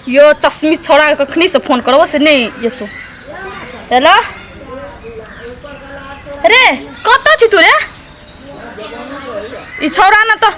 यो चश्मी छोड़ा के कखनी से फोन करबो से नहीं एतो। हेलो रे, कतऽ छी तू रे? ई छौड़ा ने तऽ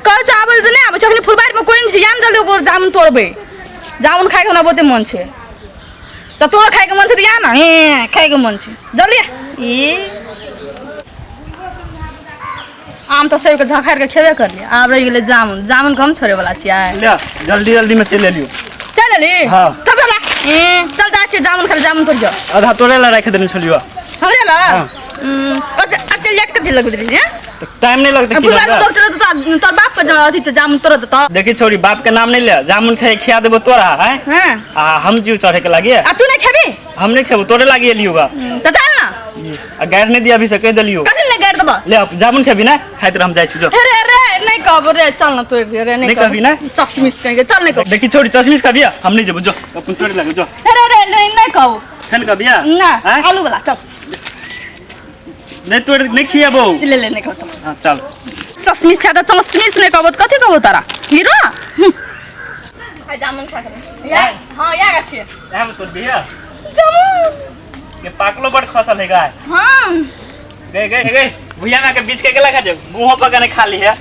कहै छै आबै तऽ नहि आबै छै। अखनी फुलबाड़ीमे कोइ नहि छै, या ने जल्दी ओकर जामुन तोड़बै। जामुन खाइके हमरा बहुते मन छै। तऽ तोरो खाइके मन छै तऽ या ने, हे खाइके मन छै, जल्दी आ। ई आम तऽ सबके झखारि के खेबे करलियै, आब रहि गेलै जामुन। जामुन के हम छोड़े वाला छियै? ले, जल्दी जल्दी में चलि एलियो। चल एली। हाँ। चल चल चल, जाइ छियै जामुन खाली, जामुन तोड़ जाओ। आधा तोड़े ला राखि देने छलियो। हमरे ला? हाँ। अते लेट कथी लगबैत रही? तऽ टाइम नहीं लगतै की फुलबाड़ी लगतै? डॉक्टर तऽ तोर बाप के अथी छै, जामुन तोड़ देतौ। देखी छोरी, बाप के नाम नहीं ले। जामुन खाए खिया देबो तोरा है। हाँ। आ हम जीव चढ़े के लागिए। आ तू नहीं खेबी? हम नहीं खेबो, तोरे लागी एलियो गा। तऽ चल ना। आ गारि नहीं दिया अभी से कहि देलियो। कथी ले गारि देबो? ले, अब जामुन खेबी ना? खाइत रह, हम जाइ छी, जो। रे रे, नहीं कहबो रे, चल ना तोड़ दियो रे। नहीं नहीं कहबी ना? चश्मिश कहीं के, चल, नहीं कहबो। देखी छोरी, चश्मिश खेबी? हम नहीं जेबो, जो अपन तोरे लागे, जो। रे रे, नहीं नहीं कहबो। फेन कहबी? ना। आँय? आलू वाला, चल। नहीं तोड़ नहीं खियाबो। ले ले, नहीं कहबो, चल। हाँ, चल। चश्मिश खा तऽ चश्मिश नहीं कहबो तऽ कथी कहबो तारा हीरो? आ जामुन खा के या, हाँ, या गाछी। एहम तोड़ दिया। जामुन। ये पाकलो बड़ खसल है गाय। हाँ। गए गए गए, भुइया ना के बीच के गेला खा जे मुंह पकाने खाली है।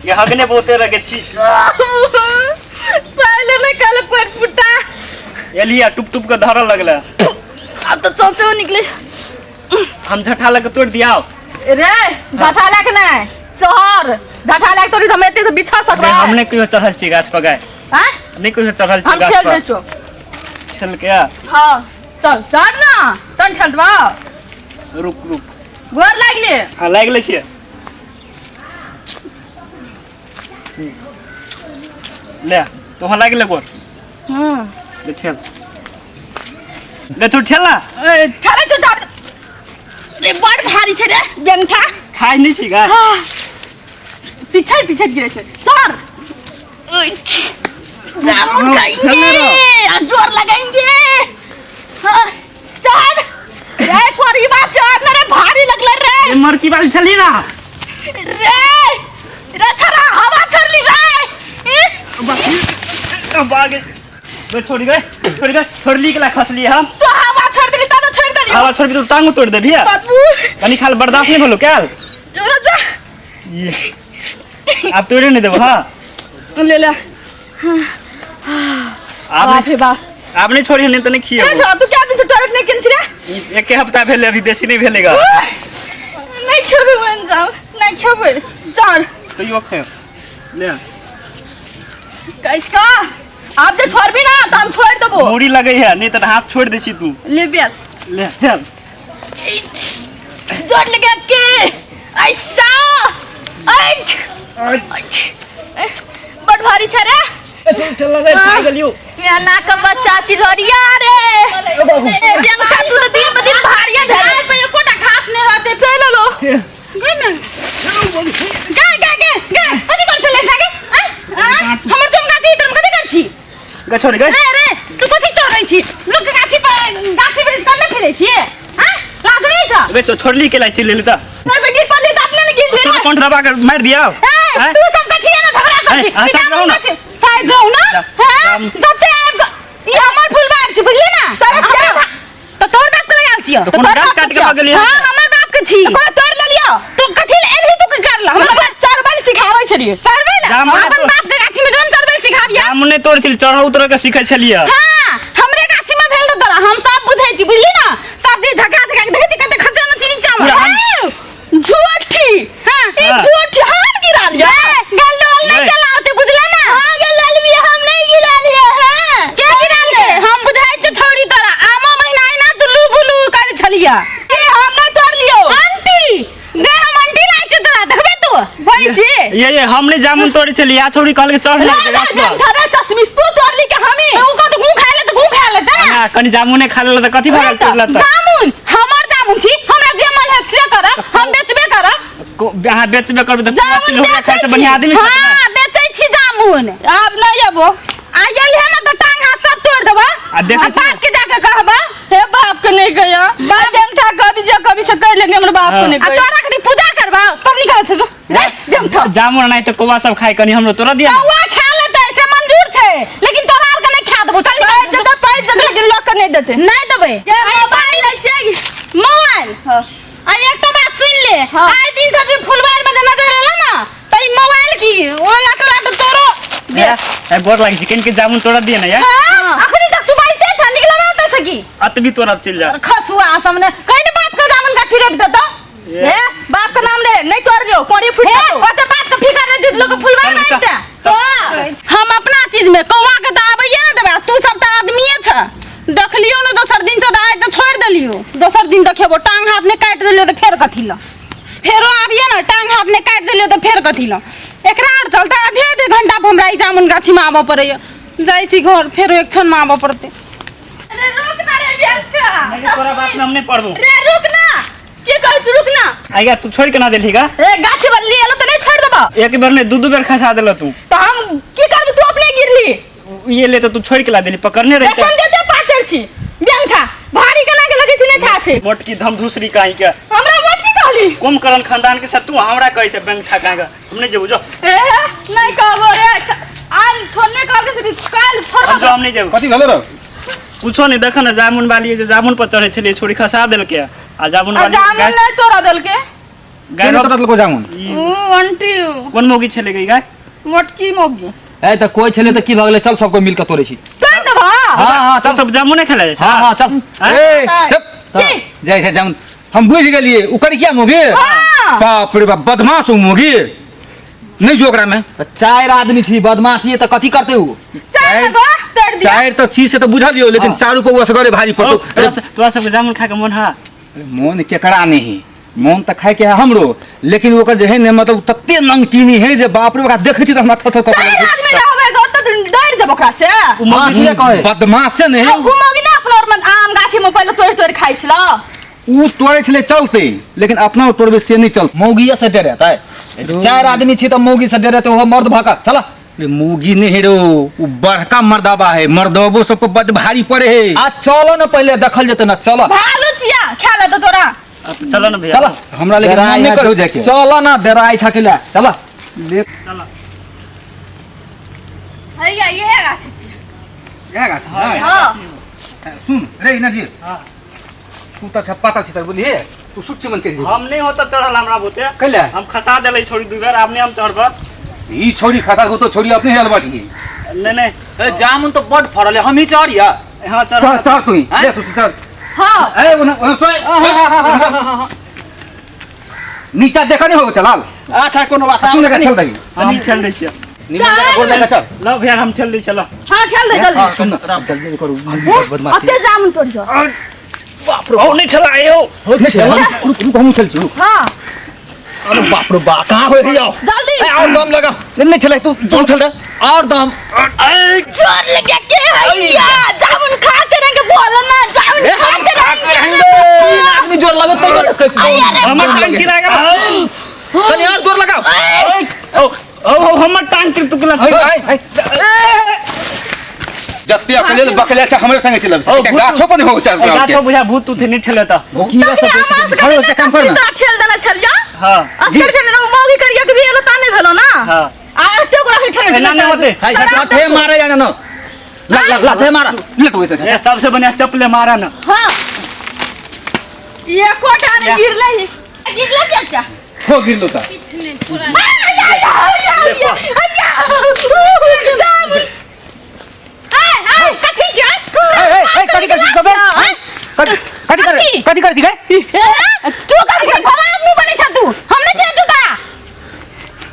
ये हगने बहुते रगे छी। पहले नहीं कहले पेट फुटा। एलिया टुप टुप के धरल लगले। अब तो चौचौ निकले। हम झठा लगे तोड़ दिया। रे, झठा लगे नहीं, चहर। झठा लगे तोड़ी हम एते से बिछा सकबै। हम नहीं कहियो चढ़ल छी गाछ पर गाय। हैं? नहीं कहियो चढ़ल छी हम गाछ खेल पर। दै छौ। छल के आ? हाँ, चल, चढ़ ना तन ठंडवा। रुक रुक। गोर लागले। हाँ, लागि ले छियै। ले, तोहर लागि ले गोर। ले, ठेल ले, तू ठेल ना। ठेले छौ, चढ़ रे। बड़ भारी छै रे बेंगठा। खाइ नहीं छी गाय। पीछे पीछे गिरे छै, चढ़। जामुन खाएंगे आ जोर लगाएंगे। हाँ, चढ़ रे कोरीबा, चढ़ ना रे, भारी लगले रे। ये मरकी वाली चली ना। रे रे छरा, हवा छोड़ली रे। अब आगे बे, छोड़ गए, छोड़ गए, छोड़ली के ला खसली हम। तो हवा छोड़ देली तब छोड़ देली। हवा छोड़ के तो टांग तोड़ देबी। बाबू। कनी खाल बर्दाश्त नहीं भेलो कैल। जोर ये अब तोड़े नहीं देबो। हाँ। ले ले। आब बाप रे बाप। आब नहीं छोड़ी, नहीं तो नहीं ए खिएबो। छोड़ा, तू क्या दिन से टॉयलेट नहीं केने छी रे? एक हफ्ता भेलै, अभी बेसी नहीं भेलेगा। नहीं खेबै, बन जाओ, नहीं खेबै, चढ़। तैयो खे ले। कैसका आब जे छोड़बी ना तऽ हम छोड़ि देबो। मूड़ी लगे है, नहीं तो हाथ छोड़ दै छी तू। ले बेस। ले, चल। जोर लगा के ऐसा ऐठ ऐठ। बड़ भारी छै रे। चल चल, लगे खा गेलियो। मेरा नाक बच्चा चिड़िया रे। ए बेंगटा, तू तऽ दिन ब दिन भारिया भेल पे एकोटा घास नहि रहतै। चलि एलो। गए ने, गए गए गए गए, कथी कर छले गे? हमर तुम गाछी इधर कथी कर छी? गे छोड़ गे। रे रे, तू कथी चढ़ै छी? लोक के गाछी पर गाछी वृक्ष कमे फिरै छी? हैं, लाज नहीं छ? बे छोड़ली के लाई चलि तऽ। नहीं तऽ गिर पड़ली तऽ अपने ने गिर तोरा ले। कंठ दबा के मारि दिया। ए, तू सब कथी है ना झगड़ा कर छी? ए, साइड रहू ना। साइड रहू ना। जा, हैं, जाम। जते आबि ई हमर फुलबार छी, बुझली ना? तोरा छियौ तऽ तोर बाप के लगाल छियौ। तऽ कोनो गाछ काटि के लऽ गेलियै? हां, हमर बाप के छी। कोनो तोड़ लेलियौ तू? कथी ले एलही तू? की करला? हमर बाप चरबै सिखाबै छलियै, चरबै ले। जाम अपन तोड़। बाप के गाछी में जोन चरबै सिखाबिया। जामुन नहि तोड़ छली, चढ़ उतर के सीखै छलियै। हाँ, हमरे गाछी में भेल तोरा, हम सब बुझै छी, बुझली ना? सब चीज झका झका के देखै छी कते खसे में छी नीचा में। पूरा हम- झूठी। हाँ, ई हाँ। झूठी, हम गिरा लिया। गल्लो नहीं नहीं। चलाते, बुझला ना? हां, गल्लो भी हम नहीं गिरा लिया है। के गिरा ले? हम बुझाइ छ छौड़ी तोरा आमो महीना ना दुलू बुलू कर छलिया। ए, हम नहीं तोड़ लियो। आंटी गे, हम आंटी लाइ छ तोरा, देखबे तू भैंसी। ये हम नहि जामुन तोड़ै छलियै, आ छौड़ी कहलकै चढ़ रे लग गाछ पर। घरे चश्मिश तू तोड़ ली के हमी? उ कत गू खा ले त गू खा ले त। ना, कनि जामुने खा लेला तऽ कथी भऽ गेल तोड़ला तऽ? जामुन हमर जामुन छी, हमरा जे मन हेत से करब, हम बेचबे करब। अहाँ बेचबे करबै तऽ जामुन चिल्हो बेचै खाइ से छी। बढ़िआँ आदमी खात ना। हाँ, बेचै छी जामुन। आब नहीं अबो, आ यही है ना तो टांग हाथ सब तोड़ देबो। आ देखै छी। बाप के जाके कहबो। हे बाप के नहीं कहियो, बाप बेंगठा कभी जे कभी से कह लेंगे, हमर बाप को हाँ। नहीं। आ तोरा कनी पूजा करबा तब निकल से जो रे बेंगठा। जामुन नहीं तऽ कौआ सब खाइ, कनि हमरो तोरा दिया। कौआ खा लेतै से मंजूर छै, लेकिन भैया ए गोर लागि छी कनि के जामुन तोड़ा दिए ना यार। हाँ, अखनी तक तू बाइते छ निकला ना त सकी। अतबी तोड़ब चल जा। खसुआ सामने कहीं ने बाप के जामुन गाछी रोप देतो। ए। ए बाप के नाम ले नहीं तोड़ लियो कोड़ी फूट जेतो। ओते बाप के फिकर नहीं दित लोग फुलवा चल, नहीं चल, ते। तो हम अपना चीज में कौवा के त आबैये ने देबै, तू सब त आदमीये छ। देखलियो ने दोसर दिन से त आइ त छोड़ देलियो, दोसर दिन देखेबो टांग हाथ ने काटि देलियो त फेर कथी ल, फेरो आबिये ने टांग हाथ ने काटि देलियो त फेर कथी ल। एकरा आर चलते आधे आधे घंटा पर हमरा ई जामुन गाछी में आबऽ पड़ैया। जाइ छी घर फेरो एक क्षण में आबऽ पड़तै। अरे रुक ना रे बेटा, नहीं, तोरा बात में हम नहीं पड़बो। रे रुक ना, की कहै छी रुक ना। आइगा तू छोड़ के ना देलही का? ए गाछी वाली एलो त नहीं छोड़ देबो। एक बेर नहीं दू दू बेर खसा देलो तू। त हम की करबो, तू अपने गिरली। ये ले तो तू छोड़ के ला देली, पकड़ने रहते। देखन देते पाथर छी व्यंठा भारी केना के लगे छी नहीं ठा छै। मोटकी धम धूसरी काई के। हमरा मोटकी कहली? कुंभकर्ण खानदान के छे तू हमरा कहै छै व्यंठा काई के, हम नहीं जेबो जो। ए नहीं कहबो रे, आल छोड़ने कहबो से काल छोड़। हम जो हम नहीं जेबो। कथी भेलो रे? कुछो नहीं, देख ना जामुन वाली जे जामुन पर चढ़े छलिए छोड़ी खसा देलके आ जामुन आ वाली जामुन गाय नहीं तोड़ा देलके। गाय के तोड़ा देलको जामुन? ई ऊ आंटी कोन मोगी छले गई गाय? मोटकी मोगी। ए त कोई छले त की भगले, चल सबको मिल के तोड़े छी। तोड़ देबो? हां हां चल चल, सब जामुने खेला जाय छै। हां हां चल। हाँ? ए चुप। की? जाइ छै जामुन, हम बुझि गेलिए ओकर किया मोगी? हाँ। बाप रे बाप बदमाश उ मोगी, नहीं जो ओकरा में। त चारि आदमी छी बदमाशी त कथी करते उ? चार गो तोड़ दिया। चारि त छी से त बुझलियो, लेकिन हाँ। चारू पौआ सगरे भारी पड़तो। तोरा तोरा सबके जामुन खा के मन हा? अरे मोन केकरा नहीं, मोन त खाय के है हमरो, लेकिन ओकर जे है ने मतलब तते नंगटीनी है जे बाप रे ओकरा देखै छी त हमरा थर थर कपै चारि लगै छै। आदमी रहबै गो त डर जब ओकरा से। उ हां मौगी ठीके कहे। बदमाश से नहीं आ उ मौगी ना अपना और मन आम गाछी में पहिले तोड़ तोड़ खाइ छलो। उ तोड़ै छलै चलते, लेकिन अपना तोड़बै से नहीं चलते। मौगिया से डरेतै, चारि आदमी छी त मौगी से डरेतै, ओहो मर्द भऽ कऽ। चल रे मौगी नहीं है रो, उ बड़का मर्दाबा है, मर्दबो सबको बड भारी पड़े है। आ चलो न पहिले देखल जेतै न, चलो। भालू छिया खेला त तोरा। अब चलो न भैया। चलो हमरा लेकिन मन नहीं करू जाके। चलो न डराइ छ के ले चलो। चलो हैया ये है गाछ छी। इएह गाछ है? हां सुन रे नजीर, हां तू त छ पाता छी त बोलिए, तू सुच्ची मन चलि हम नहीं होता चढ़ल हमरा बोते। कैला? हम खसा देले छोड़ी दू बेर, आब नहीं हम चढ़ब। ई छोड़ी खसा को तो छोड़ी अपने हेल बाटी। नहीं नहीं। ए जामुन तो बड फरल है, हम ही चढ़िया। हां चढ़ चढ़ चढ़ तू ही, हैं? ले सुच्ची चढ़। हां। ए ओना ओना सोए। नीचा देखा नहीं हो चलाल। अच्छा कोनो बात सुन लगा खेल दही। हम खेल दै छियै। नीचा जगह गोड़ लगा चल। लो भैया हम खेल दै छियै, लो। हां खेल दे जल्दी। हां सुन ना, जल्दी करू बदमाशी। अते जामुन तोड़ जो। बाप रे, ओ नहीं ठेला आयो। नहीं ठेला, रुक रुक हम खेल छी, रुक। हां। अरे बाप रे बाप, कहां हो रही हो? जल्दी। ए, और दम लगा। नहीं ठेला तू तू ठेल दे। और दम। जोर लगे के हैया जामुन खा के रहेंगे, बोलो ना जामुन खा के रहेंगे। तीन आदमी जोर लगा तब ना कैसे अरे रे हमर टांग गिरा गेल। तनी और जोर लगाओ। ओ ओ हमर टांग के टुकला। हाय हाय जते अकलेल बकले छ हमरे संगे चलब। एकटा गाछो पर हो चल गाछो बुझा भूत तूत नहीं ठेले त। कीड़ा सब हमरा हरो, एकटा काम कर ना। तोरा ठेल देने छलियो। हां। असगर ठेल देने मौगी करिया के भी एलो ता नहीं भेलो ना। हां। आ एते गोरा ही ठेल एना नहीं होते। हाय लाथे मारे या ना, ला ला लाथे मारा। ले तो वैसे ए सबसे बढ़िया चप्पले मारा ना। हां ये कोटा ने गिरले ही गिरले क्या क्या हो गिरलो ता। किछ नहीं पूरा। जामुन ए ए कथी छै? ए ए ए कथी कर छी कबे? कथी कथी कर कथी कर छी गे? तू कथी भला आदमी बनै छ तू, हम नहीं चिन्है तोरा।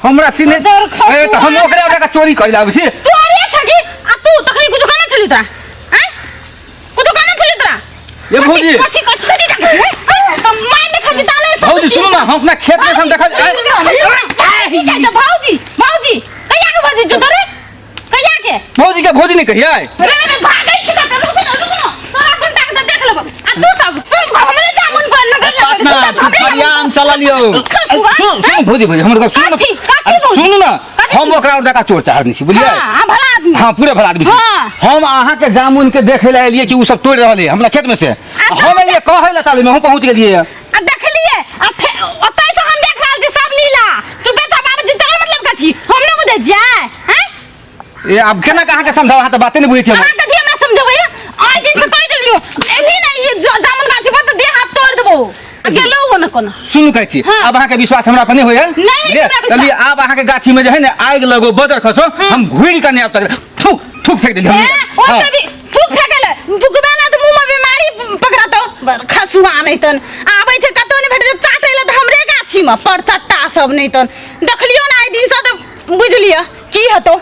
हमरा चिन्है ए त हम ओकरे ओकरा चोरी करि लाबै छी। चोरी छ कि आ तू तखनी कुछो कहना छली तोरा? हैं कुछो कहना छली तोरा? ये भौजी। कथी कथी कथी त मार ने खाती ताले सब। भौजी सुनू ना, हम अपना खेत में हम देखल की कहै छ भौजी? भौजी कहिया के भौजी जो तोरे कहिया के भौजी के भौजी नहीं कहियै? रे रे भागै छी त रुक न रुक न, तोरा घंटा के देख लेब। आ तू सब सुन हमरे जामुन पर नजर लगा। ना तू फरियान चललियो। सुन सुन भौजी भौजी हमर गप सुनू ना। कथी? कथी भौजी? सुनू ना, कथी? हम ओकरा और देखा चोर चाहर नहीं छी बुझलियै? हां भला आदमी। हाँ पूरे भला आदमी छी। हाँ। हम अहाँ के जामुन के देखे ला एलियै कि उ सब तोड़ रहल है हमरा खेत में से। हम एलियै कहै ला ताले में हम पहुंच गेलियै। आ देखलियै आ ओतै से हम देख रहल छी सब लीला। चुपे चाप आबै छी तकर मतलब कथी? हम नहि बुझै छियै हैं? ए आब केना के अहाँ के समझाउ, अहाँ त बाते नहीं बुझै छियै। अहाँ कथी हमरा समझबै? आइ दिन से तोड़ देलियो एलही ने ई जामुन गाछी पर त देह हाथ तोड़ देबो। आ गेलो हो न कोनो। सुनू, कहै छी। हाँ। आब अहाँके विश्वास हमरा पर नहि होइए? नहि ले, हमरा विश्वास। चलिए, आब अहाँके गाछी में जे है ने आगि लगो, बजर खसो, हम घुरि कऽ नहि आब तक। थूक थूक फेंक देली हम। ए, ओ हाँ। सब भी थूक फेकल थुकबे ना तऽ मुँह में बीमारी पकड़तौ। खसुआ नहि तन आबै छै, कतौ नहि भेटै छै चाटै लए तऽ हमरे गाछी में पर चट्टा सब। नहि तन देखलियो ना आइ दिन से तऽ बुझि लिअ की हेतौ।